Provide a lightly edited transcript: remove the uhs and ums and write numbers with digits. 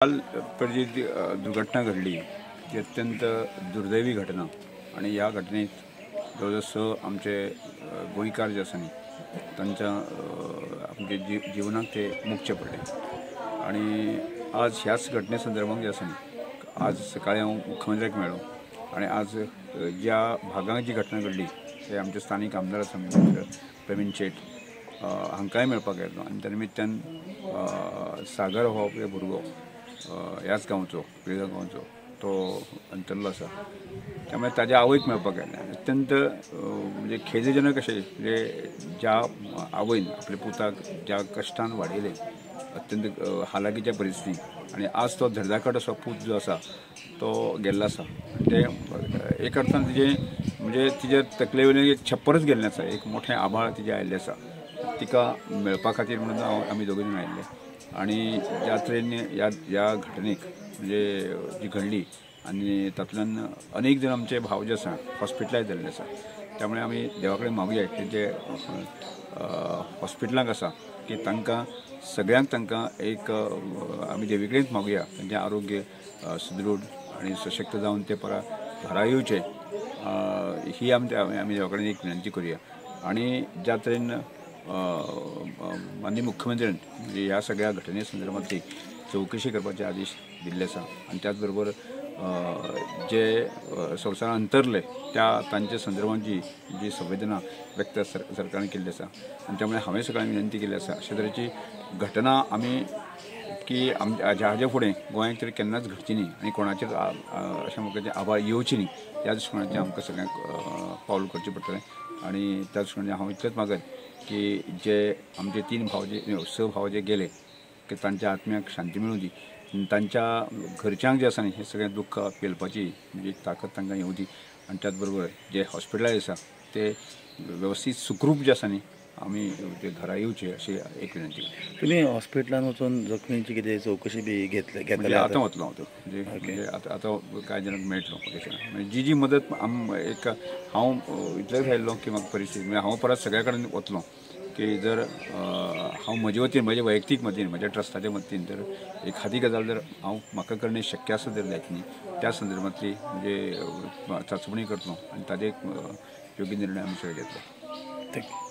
काल पणजे जी दुर्घटना घडली ती अत्यंत दुर्दैवी घटना आणि ह्या घटनेत जवळ जवळ 6 आमचे गोंयकार जे आसा न्ही तांच्या आमचे जिवनाक ते मुकचे पडले. आणि आज ह्याच घटने संदर्भात जे आसा न्ही आज सकाळी हांव मुख्यमंत्र्याक मेळ्ळो आणि आज ज्या भागांत जी घटना घडली ते आमचे स्थानीक आमदार आसा मित्र प्रवीण शेट हांकांय मेळपाक गेल्लो आनी त्या निमित्तान सागर हो भुरगो ह्याच गांवचो पिळगा गांवचो तो अंतरलो आसा, त्यामुळे ताज्या आवयक मेळपाक गेलें. अत्यंत म्हणजे खेदजनक अशें म्हणजे ज्या आवयन आपल्या पुताक ज्या कश्टान वाडयलें अत्यंत हालाकीच्या परिस्थितीन आनी आज तो धडधाकट असो पूत जो आसा तो गेल्लो आसा. ते एक अर्थान तिजें म्हणजे तिज्या तकले वयल्यान एक छप्परच गेल्लें आसा, एक मोठें आभाळ तिजें आयिल्लें आसा. तिका मेळपा खातीर म्हणून हांव आमी दोगूय जाण आयिल्ले आणि ज्या तरेन ह्या घटनेक म्हणजे जी घडली आनी तातूंतल्यान अनेक जाण आमचे भाव जे आसा हॉस्पिटलायज जाल्ले आसा, त्यामुळे आमी देवा कडेन मागुया की जे हॉस्पिटलांक आसा की तांकां सगळ्यांक तांकां एक आमी देवी कडेनच मागुया तांचें आरोग्य सुदृढ आनी सशक्त जावन ते परत घरा येवचे ही आमी देवा कडेन एक विनंती करुया. आनी ज्या तरेन माननीय मुख्यमंत्र्यान म्हणजे ह्या सगळ्या घटने संदर्भातली चवकशी करपाचे आदेश दिल्ले आसा आनी त्याच बरोबर जे संवसारान अंतरले त्या तांच्या संदर्भात जी जी संवेदना व्यक्त सरकारान केल्ली आसा आनी त्यामुळे हांवें सगळ्यांक विनंती केल्ली आसा अशे तरेची घटना आमी की हाजे फुडें गोंयांत तरी केन्नाच घडची न्ही आनी कोणाचेर अशें म्हाका आभाळ येवची न्ही ह्या दृश्टीकोणाचेर आमकां सगळ्यांक पावल करचें पडटलें. आनी त्या दृश्टीकोणाचेर हांव इतलेंच मागत की जे आमचे 3 भाव जे 6 भाव जे गेले की तांच्या आत्म्याक शांती मेळूं दी, तांच्या घरच्यांक जे आसा न्ही हें सगळें दुख्ख पेलपाची म्हणजे ताकद तांकां येवं दी आनी त्याच बरोबर जे हॉस्पिटलायज आसा ते वेवस्थीत सुखरूप जे आसा न्ही आमी ते घरा येवचे अशी एक विनंती. तुमी हॉस्पिटलान वचून जखमींची कितें चवकशी बी घेतली? आतां वतलो हांव तो म्हणजे आतां आतां कांय जाणांक मेळटलो म्हणजे जी जी मदत एक हांव इतलेंच आयिल्लो की म्हाका परिस्थिती म्हणजे हांव परत सगळ्या कडेन वतलो की जर हांव म्हजे वतीन म्हजे वैयक्तीक मतीन म्हज्या ट्रस्टाच्या वतीन जर एखादी गजाल जर हांव म्हाका करणे शक्य आसा जर जायत न्ही त्या संदर्भांतली म्हणजे चांचपणी करतलो आनी ताजे योग्य निर्णय आमी सगळे घेतले. Thank you.